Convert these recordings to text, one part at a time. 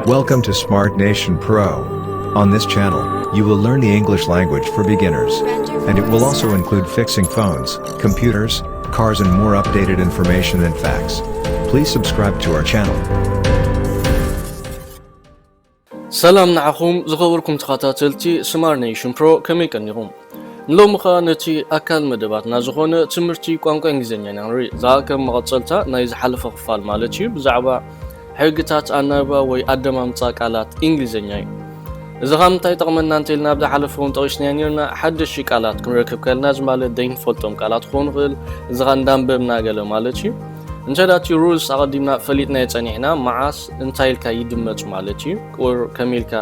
Welcome to Smart Nation Pro. On this channel, you will learn the English language for beginners, and it will also include fixing phones, computers, cars, and more updated information and facts. Please subscribe to our channel. ሰላም ንዓኹም ዝኸበርኩም ተኸታተልቲ ስማር ኔሽን ፕሮ፣ ከመይ ቀኒኹም? ንሎሚ ኸኣ ነቲ ኣካል መደባትና ዝኾነ ትምህርቲ ቋንቋ እንግሊዝኛ ኢና ንርኢ። እዛ ከም መቐጸልታ ናይ ዝሓለፈ ክፋል ማለት እዩ፣ ብዛዕባ ሕግታት ኣናብባ ወይ ኣደማምጻ ቃላት እንግሊዝኛ እዩ። እዚ ኸኣ እንታይ ይጠቕመና እንተኢልና፣ ኣብ ዝሓለፈ እውን ጠቒስናዮ ነርና፣ ሓደሽቲ ቃላት ክንረክብ ከለና፣ እዚ ማለት ዘይንፈልጦም ቃላት ክኸውን ይኽእል፣ እዚ ኸኣ እንዳንበብና ገለ ማለት እዩ። እንተ ደኣ እቲ ሩልስ ኣቐዲምና ፈሊጥናዮ ጸኒሕና፣ መዓስ እንታይ ኢልካ ይድመጽ ማለት እዩ፣ or ከመይ ኢልካ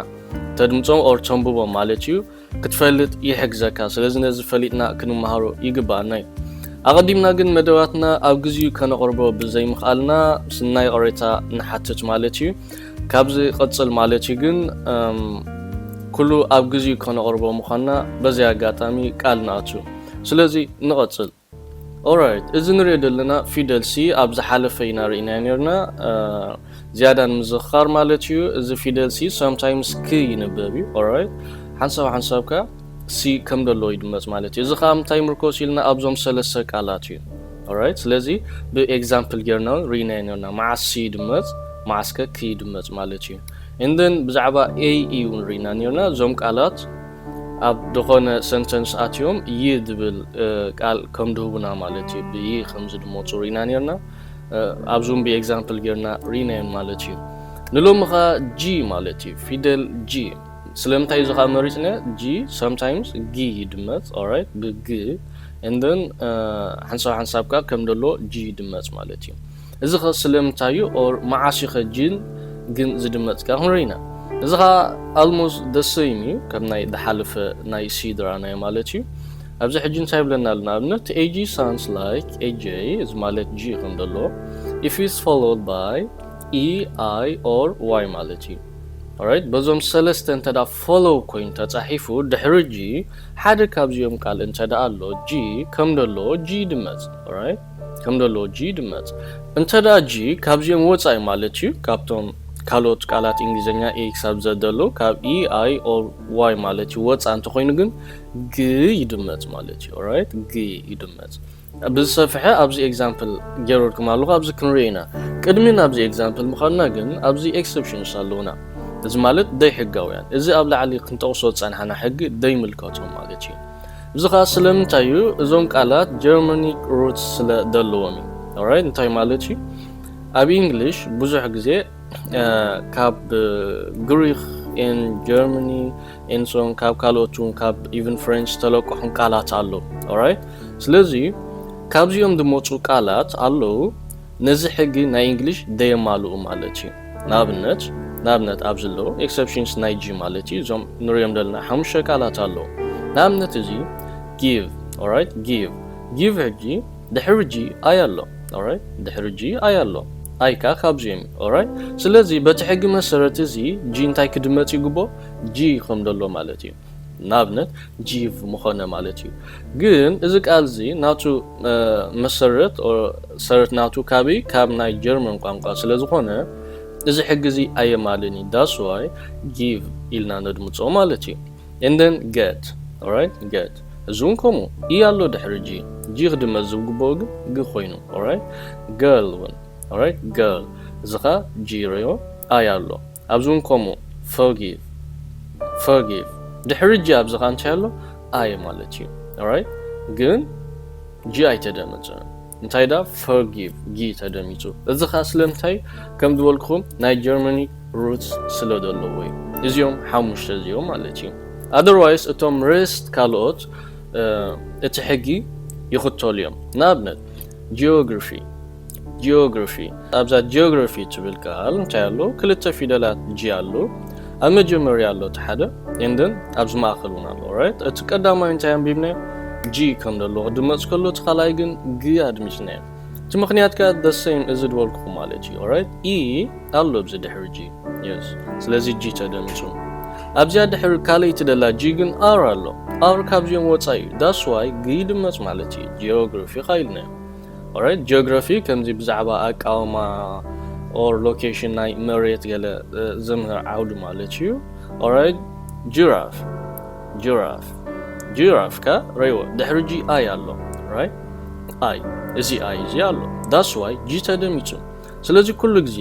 ተድምጾም or ተንብቦም ማለት እዩ፣ ክትፈልጥ ይሕግዘካ። ስለዚ ነዚ ፈሊጥና ክንመሃሮ ይግብኣና እዩ። ኣቐዲምና ግን መደባትና ኣብ ግዚኡ ከነቕርቦ ብዘይምኽኣልና ስናይ ይቕሬታ ንሓትት ማለት እዩ። ካብ ዝቐጽል ማለት እዩ ግን፣ እም፣ ኩሉ ኣብ ግዚኡ ከነቕርቦ ምዃንና በዚ ኣጋጣሚ ቃል ንኣቱ። ስለዚ ንቐጽል። ኦራይት፣ እዚ ንሪኦ ዘለና ፊደል ሲ ኣብ ዝሓለፈ ኢና ርኢናዮ ነርና። እ፣ ዝያዳ ንምዝኽኻር ማለት እዩ፣ እዚ ፊደል ሲ sometimes ክ ይንበብ እዩ። ኦራይት፣ ሓንሳብ ሓንሳብ ከኣ ሲ ከም ደሎ ይድመጽ ማለት እዩ። እዚ ከኣ ምንታይ ምርኮስ ኢልና ኣብዞም ሰለስተ ቃላት እዩ። ኦራይት፣ ስለዚ ብኤግዛምፕል ጌርና እውን ርኢናዮ ነርና። መዓስ ሲ ይድመጽ፣ መዓስ ከ ክ ይድመጽ ማለት እዩ። And then ብዛዕባ ኤ ኢ እውን ርኢና ነርና። እዞም ቃላት ኣብ ዝኾነ ሰንተንስ ኣትዮም ይ ዝብል፣ እ፣ ቃል ከም ድህቡና ማለት እዩ። ብይ ከም ዝድመጹ ርኢና ነርና። እ፣ ኣብዚ እውን ብኤግዛምፕል ጌርና ርኢናዮም ማለት እዩ። ንሎሚ ኸኣ ጂ ማለት እዩ። ፊደል ጂ። ስለምንታይ እዚ ኸኣ መሪጽና? ጂ sometimes ጊ ይድመጽ፣ ኦራይት፣ ብግ። And then፣ እ፣ ሓንሳብ ሓንሳብ ከኣ ከም ደሎ ጂ ይድመጽ ማለት እዩ። እዚ ኸ ስለምንታይ እዩ? Or መዓስ እዩ ኸ ጅን ግን ዝድመጽ ከኣ ክንርኢ ኢና። እዚ ኸኣ almost the same እዩ፣ ከም ናይ ዝሓለፈ ናይ ሲ ዝረኣናዮ ማለት እዩ። ኣብዚ ሕጂ እንታይ ይብለና ኣሎ? ንኣብነት ኤ ጂ sounds like ኤ ጄ፣ እዚ ማለት ጂ ከም ደሎ፣ if it's followed by ኢ፣ ኣይ or ዋይ ማለት እዩ። ኦራይት፣ በዞም ሰለስተ እንተ ደኣ ፎሎው ኮይኑ ተጻሒፉ ድሕሪ ጂ ሓደ ካብዚኦም ቃል እንተ ደኣ ኣሎ፣ ጂ ከም ደሎ ጂ ይድመጽ። ኦራይት፣ ከም ደሎ ጂ ይድመጽ። እንተ ደኣ ጂ ካብዚኦም ወጻኢ ማለት እዩ፣ ካብቶም ካልኦት ቃላት እንግሊዝኛ ኤ ክሳብ ዘ ደሎ፣ ካብ ኢ፣ ኣይ or ዋይ ማለት እዩ ወጻኢ እንተኾይኑ ግን ግ ይድመጽ ማለት እዩ። ኦራይት፣ ግ ይድመጽ። ብዝሰፍሐ ኣብዚ ኤግዛምፕል ጌረልኩም ኣለኹ፣ ኣብዚ ክንርኢ ኢና። ቅድሚ ናብዚ ኤግዛምፕል ምዃንና ግን ኣብዚ ኤክሰፕሽንስ ኣለዉና። እዚ ማለት ደይ ሕጋውያን፣ እዚ ኣብ ላዕሊ ክንጠቕሶ ዝጸንሓና ሕጊ ደይ ምልከቶም ማለት እዩ። እዚ ኸኣ ስለምንታይ እዩ? እዞም ቃላት ጀርመኒክ ሩትስ ስለ ዘለዎም እዩ። ኦራይት፣ እንታይ ማለት እዩ? ኣብ ኢንግሊሽ ብዙሕ ግዜ፣ እ፣ ካብ ግሪክ ኤን ጀርመኒ ኤንሶን ካብ ካልኦት እውን ካብ ኢቨን ፍሬንች ዝተለቀሑን ቃላት ኣለዉ። ኦራይት፣ ስለዚ ካብዚኦም ዝመፁ ቃላት ኣለዉ ነዚ ሕጊ ናይ ኢንግሊሽ ደየማልኡ ማለት እዩ። ንኣብነት ንኣብነት ኣብዚ ኣለዉ ኤክሰፕሽንስ ናይ ጂ ማለት እዩ። እዞም ንሪኦም ዘለና ሓሙሽተ ቃላት ኣለዉ። ንኣብነት እዚ ጊቭ። ኦራይት፣ ጊቭ ጊቭ ሕጂ ድሕሪ ጂ ኣይ ኣሎ። ኦራይት፣ ድሕሪ ጂ ኣይ ኣሎ። ኣይ ከኣ ካብዚኦም እዩ። ኦራይት፣ ስለዚ በቲ ሕጊ መሰረት እዚ ጂ እንታይ ክድመጽ ይግብኦ? ጂ ከም ዘሎ ማለት እዩ። ንኣብነት ጂቭ ምኾነ ማለት እዩ። ግን እዚ ቃል እዚ ናቱ፣ እ፣ መሰረት፣ ኦ፣ ሰረት ናቱ ካበይ? ካብ ናይ ጀርመን ቋንቋ ስለ ዝኾነ እዚ ሕጊ እዚ ኣየማልን እዩ። That's why ጊቭ ኢልና ነድምጾ ማለት እዩ። And then get። ኦራይት፣ get። እዚ እውን ከምኡ ኢ ኣሎ ድሕሪ ጂ። ጂ ክድመጽ ዝግብኦ ግን ግ ኮይኑ። ኦራይት፣ ገርል እውን። ኦራይት፣ ገርል። እዚ ኸኣ ጂ ርዮ ኣይ ኣሎ። ኣብዚ እውን ከምኡ ፎርጊቭ፣ ፎርጊቭ። ድሕሪ ጂ ኣብዚ ኸኣ እንታይ ኣሎ? ኣይ ማለት እዩ። ኦራይት፣ ግን ጂ ኣይተደመጸን። እንታይ ዳ ፎርጊቭ ጊ ተደሚጹ። እዚ ኸኣ ስለምንታይ ከም ዝበልኩኹም ናይ ጀርመኒ ሩትስ ስለ ዘለዎ እዩ። እዚኦም ሓሙሽተ እዚኦም ማለት እዩ። ኣደርዋይስ እቶም ሬስት ካልኦት፣ እ፣ እቲ ሕጊ ይኽተሉ እዮም። ንኣብነት ጂኦግራፊ፣ ጂኦግራፊ። ኣብዛ ጂኦግራፊ ትብል ቃል እንታይ ኣሎ? ክልተ ፊደላት ጂ ኣሎ። ኣብ መጀመርያ ኣሎ እቲ ሓደ፣ and then ኣብዚ ማእከል እውን ኣሎ። ኦራይት፣ እቲ ቀዳማይ እንታይ ኣንቢብናዮ? ጂ ከም ዘለዎ ክድመጽ ከሎ፣ እቲ ካልኣይ ግን ግ ኣድሚጽናዮ። እቲ ምኽንያት ከኣ the same እዚ ዝበልኩኹም ማለት እዩ። ኦራይት፣ ኢ ኣሎ ኣብዚ ድሕሪ ጂ። የስ፣ ስለዚ ጂ ተደሚጹ። ኣብዚኣ ድሕሪ ካልኣይቲ ደላ ጂ ግን ኣር ኣሎ። ኣር ካብዚኦም ወጻኢ እዩ። That's why ግ ይድመጽ ማለት እዩ። ጂኦግራፊ ኸኣ ኢልናዮ። ኦራይት፣ ጂኦግራፊ ከምዚ ብዛዕባ ኣቃውማ or location ናይ መሬት ገለ ዘምህር ዓውዲ ማለት እዩ። Alright, ጅራፍ ጅራፍ ጅራፍ ከ ረይዎ ድሕሪ ጂ ኣይ ኣሎ። Right? ኣይ እዚ ኣይ እዚ ኣሎ። That's why ጂ ተደሚጹ። ስለዚ ኩሉ ግዜ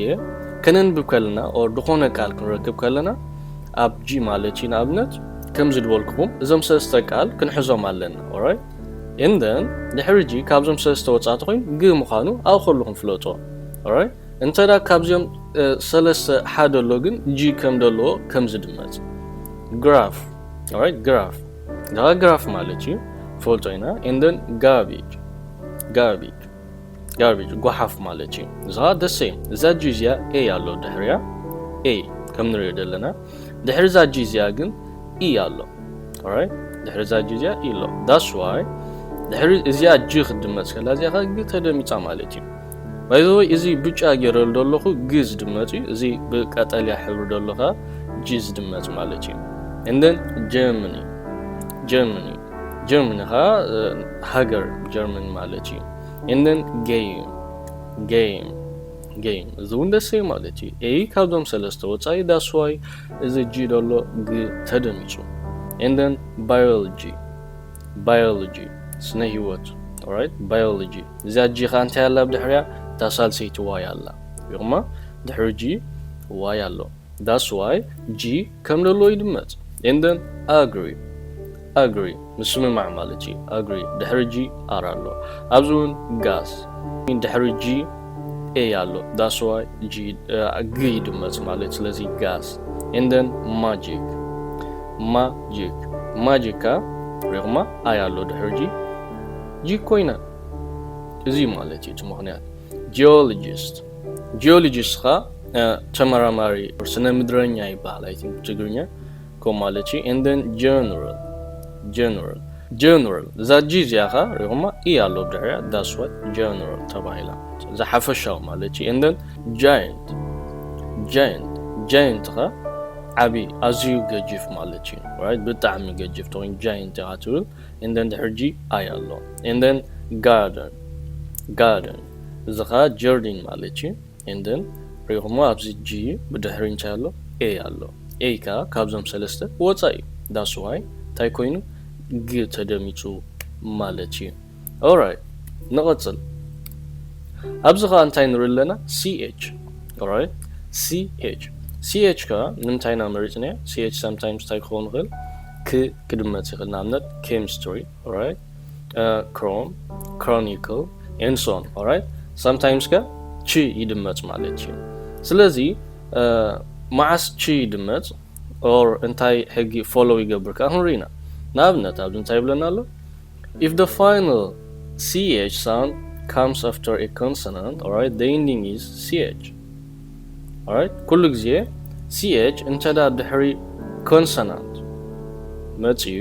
ከነንብብ ከለና or ዝኾነ ቃል ክንረክብ ከለና ኣብ ጂ ማለት እዩ ንኣብነት ከምዚ ዝበልኩኹም እዞም ሰለስተ ቃል ክንሕዞም ኣለና። Alright? And then ድሕሪ ጂ ካብዞም ሰለስተ ወጻእቲ ኮይኑ ግ ምዃኑ ኣብ ከሉ ክንፍለጦ። Alright? እንተ ዳ ካብዚኦም ሰለስተ ሓደ ኣሎ ግን ጂ ከም ዘለዎ ከም ዝድመጽ። ግራፍ። Alright? ግራፍ ዳ ግራፍ ማለት እዩ ፈልጦ ኢና። And then ጋቢጅ ጋቢጅ ጋርቤጅ ጓሓፍ ማለት እዩ። እዛ the same እዛ ጂ እዚኣ ኤ ኣሎ ድሕሪያ ኤ ከም ንሪኦ ዘለና ድሕሪ እዛ ጂ እዚኣ ግን ኢ ኣሎ። Alright? ድሕሪ እዛ ጂ እዚኣ ኢ ኣሎ። That's why ድሕሪ እዚኣ ጂ ክትድመፅ ከላ እዚኣ ከ ግ ተደሚፃ ማለት እዩ። By the way እዚ ብጫ ገይረሉ ዘለኹ ግ ዝድመፅ እዩ። እዚ ብቀጠልያ ሕብሪ ዘሎ ከ ጂ ዝድመፅ ማለት እዩ። And then ጀርመኒ ጀርመኒ ጀርመኒ ከ ሃገር ጀርመኒ ማለት እዩ። And then game game game እዚ እውን the same ማለት እዩ። ኤ ካብዞም ሰለስተ ወፃኢ that's why እዚ ጂ ደሎ ግ ተደሚፁ። And then biology biology ስነ ህይወት። Alright? Biology እዚኣ ጂ ከዓ እንታይ ኣላ ብድሕሪያ እታ ሳልሰይቲ ዋይ ኣላ። ይኹማ ድሕሪ ጂ ዋይ ኣሎ። That's why ጂ ከም ደሎ ይድመፅ። And then agree agree ምስምማዕ ማለት እዩ። Agree ድሕሪ ጂ ኣር ኣሎ። ኣብዚ እውን ጋስ ድሕሪ ጂ ኤ ኣሎ። That's why ጂ ግ ይድመፅ ማለት ስለዚ ጋስ። And then magic magic magic ከ ሪኹማ ኣይ ኣሎ ድሕሪ ጂ ጂ ኮይና እዚ ማለት እዩ እቲ ምኽንያት። Geologist geologist ኸ ተመራማሪ ስነ ምድረኛ ይበሃል። I think ብትግርኛ ከምኡ ማለት እዩ። And then general general general እዛ ጂ እዚኣ ኸ ሪኹማ ኢ ኣሎ ብድሕሪያ that's why general ተባሂላ። እዚ ሓፈሻዊ ማለት እዩ። And then giant giant giant ኸ ዓቢ ኣዝዩ ገጂፍ ማለት እዩ። Right? ብጣዕሚ ገጂፍ ተኾይኑ giant ኢኻ ትብል። And then ድሕሪ ጂ ኣይ ኣሎ። And then garden garden እዚ ኸዓ ጀርዲን ማለት እዩ። And then ሪኹሞ ኣብዚ ጂ ብድሕሪ እንታይ ኣሎ? ኤ ኣሎ። ኤ ከዓ ካብዞም ሰለስተ ወፃኢ እዩ። That's why እንታይ ኮይኑ ግ ተደሚፁ ማለት እዩ። Alright ንቐፅል። ኣብዚ ከዓ እንታይ ንርኢ ኣለና? ሲ ኤች Alright ሲ ኤች ሲ ኤች ከዓ ንምንታይ ኢና መሪፅናዮ? ሲ ኤች sometimes እንታይ ክኸውን ይኽእል? ክ ክድመፅ ይኽእል። ንኣብነት chemistry Alright? Chrome, chronicle, and so on. Alright? Sometimes ከ ች ይድመፅ ማለት እዩ። ስለዚ መዓስ ች ይድመፅ or እንታይ ሕጊ follow ይገብር ከዓ ክንርኢ ኢና። ንኣብነት ኣብዚ እንታይ ይብለና ኣሎ? If the final ch sound comes after a consonant, alright, the ending is ch. Alright? ኩሉ ግዜ ch እንተ ድሕሪ consonant መፅዩ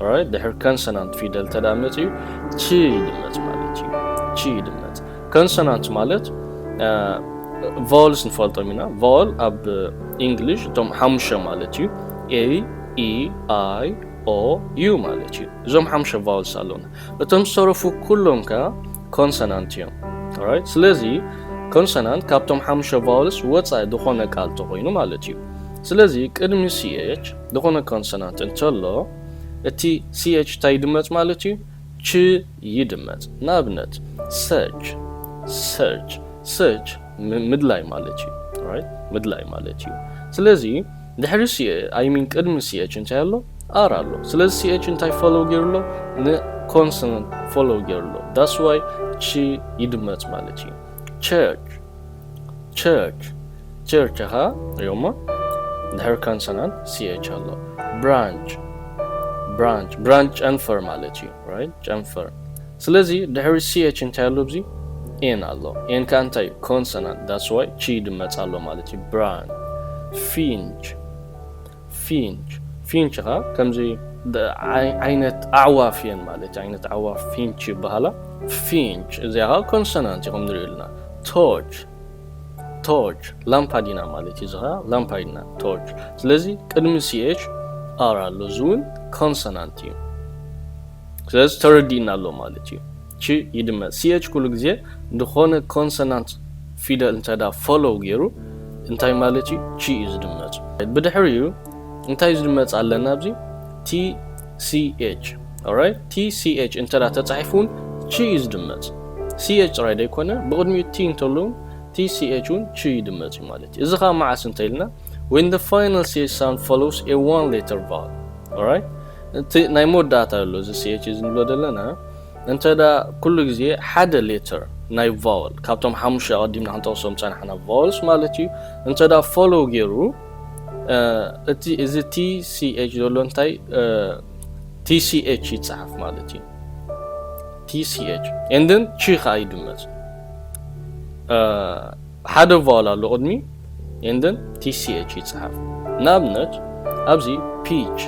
Alright? ድሕሪ consonant ፊደል ተዳ መፅዩ ች ይድመፅ ማለት እዩ። ች ይድመፅ። Consonant ማለት vowels ንፈልጦም ኢና። Vowel ኣብ English እቶም ሓሙሽተ ማለት እዩ። A, E, I, O, U ማለት እዩ። እዞም ሓሙሽተ vowels ኣለውና። እቶም ዝተረፉ ኩሎም ከ consonant እዮም። Alright? ስለዚ consonant ካብቶም ሓሙሽተ vowels ወፃኢ ዝኾነ ቃል ተኾይኑ ማለት እዩ። ስለዚ ቅድሚ ch ዝኾነ consonant እንተሎ እቲ ch እንታይ ይድመፅ ማለት እዩ? ች ይድመፅ። ንኣብነት search search search ምድላይ ማለት እዩ። Alright? ምድላይ ማለት እዩ። ስለዚ ድሕሪ I mean ቅድሚ ch እንታይ ኣሎ? ኣር ኣሎ። ስለዚ ch እንታይ follow ገይሩ ኣሎ? ን consonant follow ገይሩ ኣሎ። That's why ች ይድመፅ ማለት እዩ። Church church church ኸዓ ሪኦሞ ድሕሪ consonant ch ኣሎ። Branch branch branch ጨንፈር ማለት እዩ። Right? ጨንፈር። ስለዚ ድሕሪ ch እንታይ ኣሎ? ኣብዚ ኤን ኣሎ። ኤን ከዓ እንታይ እዩ? Consonant. That's why ች ይድመፅ ኣሎ ማለት እዩ። Branch. Finch finch finch ኸዓ ከምዚ ዓይነት ኣዕዋፍ እየን ማለት እዩ። ዓይነት ኣዕዋፍ finch ይበሃላ። Finch እዚኣ ከዓ consonant እዩ ከም ንሪኦ ኣለና። Torch torch ላምፓዲና ማለት እዩ። እዚ ኸዓ ላምፓዲና torch። ስለዚ ቅድሚ ch ኣር ኣሎ። እዚ እውን consonant እዩ። ስለዚ ተረዲእና ኣሎ ማለት እዩ። ች ይድመፅ። ch ኩሉ ግዜ ዝኾነ consonant ፊደል እንተ follow ገይሩ እንታይ ማለት እዩ? ቺ እዩ ዝድመፅ። ብድሕሪኡ እንታይ እዩ ዝድመፅ ኣለና ኣብዚ? T C H። Alright? T C H እንተ ተፃሒፉ እውን ቺ እዩ ዝድመፅ። C H ጥራይ ዘይኮነ ብቕድሚኡ ቲ እንተሎ እውን T C H እውን ቺ ይድመፅ እዩ ማለት እዩ። እዚ ከዓ መዓስ እንተ ኢልና? When the final C H sound follows a one letter vowel. Alright? እቲ ናይ መወዳእታ ኣሎ እዚ C H እዚ ንብሎ ዘለና እንተ ኩሉ ግዜ ሓደ ሌተር ናይ vowel ካብቶም ሓሙሽተ ኣቐዲምና ክንጠቕሶም ጸናሕና vowels ማለት እዩ። እንተ follow ገይሩ እቲ እዚ T C H ዘሎ እንታይ T C H ይጽሓፍ ማለት እዩ። T C H and then ቺ ከዓ ይድመጽ። ሓደ vowel ኣሎ ቅድሚ and then T C H ይጽሓፍ። ንኣብነት ኣብዚ pitch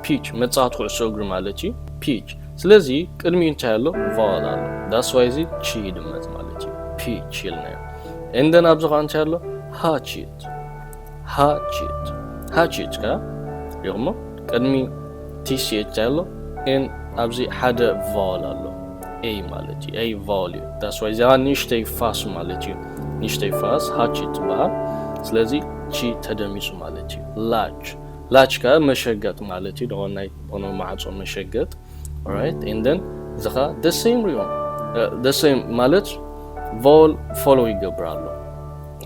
pitch መጻወቲ ኩዕሶ እግሪ ማለት እዩ። Pitch ስለዚ ቅድሚኡ እንታይ ኣሎ? Vowel ኣሎ። That's why እዚ ቺ ይድመጽ ማለት እዩ። Pitch ኢልናዮ። And then ኣብዚ ከዓ እንታይ ኣሎ? Hatchet hatchet hatchet ከ ሪኹሞ ቅድሚ T C H እንታይ ኣሎ? N ኣብዚ ሓደ vowel ኣሎ። A ማለት እዩ። A vowel እዩ። That's why እዚኣ ንእሽተይ ፋስ ማለት እዩ። ንእሽተይ ፋስ hatchet ትበሃል። ስለዚ ቺ ተደሚጹ ማለት እዩ። Latch latch ከ መሸገጥ ማለት እዩ። ዝኾነ ናይ ዝኾነ ማዕጾ መሸገጥ። Alright? And then እዚ ከ the same ሪኦም the same ማለት vowel follow ይገብር ኣሎ።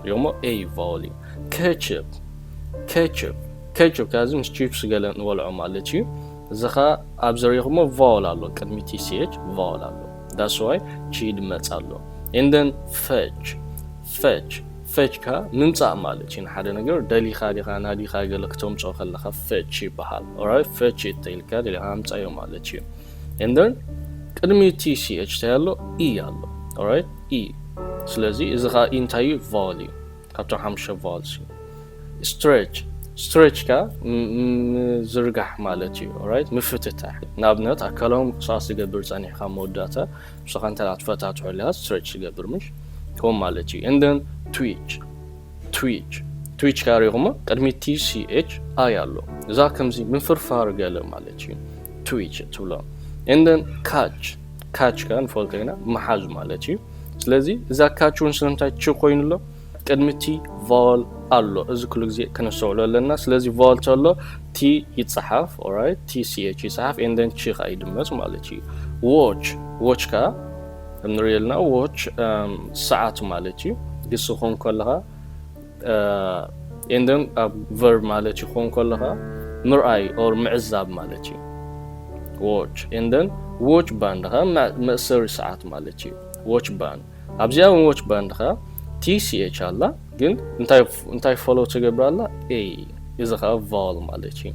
ሪኦሞ A vowel እዩ። Ketchup ketchup ketchup ከዚ ምስ ቺፕስ ገለ ንበልዖ ማለት እዩ። እዚ ከ ኣብዚ ሪኹሞ vowel ኣሎ ቅድሚ T C H vowel ኣሎ። That's why ቺ ይድመጽ ኣሎ። And then fetch fetch fetch ከ ምምጻእ ማለት እዩ። ንሓደ ነገር ደሊኻ ዲኻ ናዲኻ ገለ ክተምጽኦ ከለኻ fetch ይበሃል። Alright? Fetch it ኢልካ ደሊኻ ኣምጻዮ ማለት እዩ። And then ቅድሚ T C H እንታይ ኣሎ? E ኣሎ። Alright? E ስለዚ እዚ ከ E እንታይ እዩ? Vowel እዩ። ካብቶም ሓሙሽተ vowels እዩ። Stretch stretch ከ ምዝርጋሕ ማለት እዩ። Alright? ምፍትታሕ ንኣብነት ኣካላዊ ምንቅስቃስ ዝገብር ጸኒሕካ መወዳእታ ንስኻ እንተ ትፈታትሖ ኣለካ stretch ዝገብር ምሽ ከምኡ ማለት እዩ። And then twitch twitch twitch ከ ሪኹሞ ቅድሚ T C H I ኣሎ። እዛ ከምዚ ምፍርፋር ገለ ማለት እዩ። Twitch ትብሎ። And then catch catch ከ ንፈልጦ ኢና ምሓዝ ማለት እዩ። ስለዚ እዛ catch እውን ስለምንታይ ቺ ኮይኑ ኣሎ? ቅድሚ ቲ vowel ኣሎ። እዚ ኩሉ ግዜ ከነስተውዕሎ ኣለና። ስለዚ vowel ተሎ ቲ ይጸሓፍ። Alright? T C H ይጸሓፍ and then ቺ ከኣ ይድመጽ ማለት እዩ። Watch watch ከኣ እንሪኦ ኣለና። Watch ሰዓት ማለት እዩ። ግስ ክኾን ከለኻ and then ኣብ verb ማለት ይኾን ከለኻ ምርኣይ or ምዕዛብ ማለት እዩ። Watch and then watch band ከኣ መእሰሪ ሰዓት ማለት እዩ። Watch band ኣብዚኣ እውን watch band ከኣ T C H ኣላ፣ ግን እንታይ follow ትገብር ኣላ? A እዚ ከኣ vowel ማለት እዩ።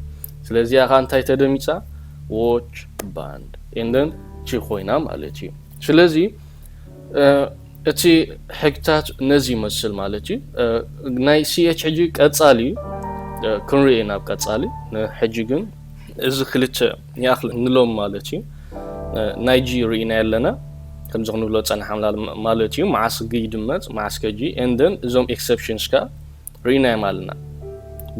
ስለዚ እዚኣ ከኣ እንታይ ተደሚጻ? Watch band and then ቺ ኮይና ማለት እዩ። ስለዚ እቲ ሕግታት ነዚ ይመስል ማለት እዩ። ናይ C H ሕጂ ቀጻሊ እዩ ክንሪኦ ኢና ኣብ ቀጻሊ። ሕጂ ግን እዚ ክልተ ይኣኽል ንሎም ማለት እዩ። ናይ ጂ ርኢና ኣለና ከምዚ ክንብሎ ጸናሓምና ማለት እዩ። መዓስ ግ ይድመጽ መዓስ ከ ጂ and then እዞም exceptions ከኣ ርኢናዮም ኣለና።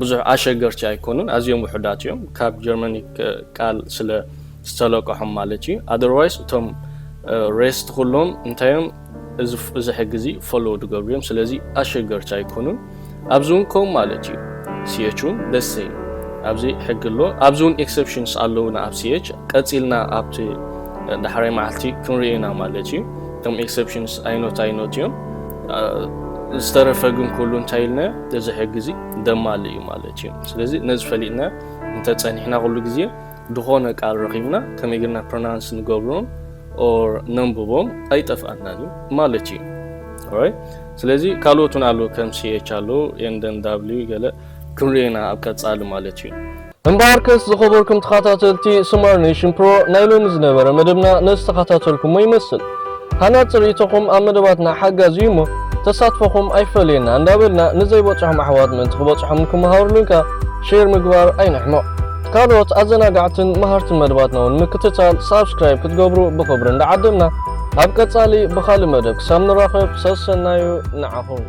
ብዙሕ ኣሸገርቲ ኣይኮኑን፣ ኣዝዮም ውሑዳት እዮም። ካብ Germanic ቃል ስለ ዝተለቀሖም ማለት እዩ። Otherwise እቶም rest ኩሎም እንታይ እዮም? እዚ ሕጊ እዚ follow ዝገብሩ እዮም። ስለዚ ኣሸገርቲ ኣይኮኑን። ኣብዚ እውን ከምኡ ማለት እዩ። C H እውን the same ኣብዚ ሕጊ ኣሎ። ኣብዚ እውን exceptions ኣለውና ኣብ C H። ቀጺልና ኣብቲ ዳሕራይ መዓልቲ ክንሪኦ ኢና ማለት እዩ። እቶም exceptions ኣይኖት ኣይኖት እዮም። ዝተረፈ ግን ኩሉ እንታይ ኢልና እዚ ሕጊ እዚ ደማሊ እዩ ማለት እዩ። ስለዚ ነዚ ፈሊጥና እንተጸኒሕና ኩሉ ግዜ ዝኾነ ቃል ረኺብና ከመይ ጌርና pronounce ንገብሮም or ነንብቦም ኣይጠፍኣናን እዩ ማለት እዩ። Alright? ስለዚ ካልኦት እውን ኣለዉ ከም C H ኣለዉ and then W ገለ ክንሪኦ ኢና ኣብ ቀጻሊ ማለት እዩ። እምበኣርከስ ዝኸበርኩም ተኸታተልቲ Smart Nation Pro ናይ ሎሚ ዝነበረ መደብና ነዚ ተኸታተልኩሞ ይመስል። ሃናጺ ርእይቶኹም ኣብ መደባትና ሓጋዚ እዩ እሞ ተሳትፎኹም ኣይፈለየና እንዳበልና ንዘይበጽሖም ኣሕዋት ምእንቲ ክበጽሖምን ክመሃሩሉን ከኣ share ምግባር ኣይንሕመቕ። ካልኦት ኣዘናጋዕትን መሃርትን መደባትና እውን ንምክትታል subscribe ክትገብሩ ብኽብሪ እንዳዓደምና ኣብ ቀጻሊ ብኻልእ መደብ ክሳብ ንራኸብ ሰሰናዩ ንዓኹም።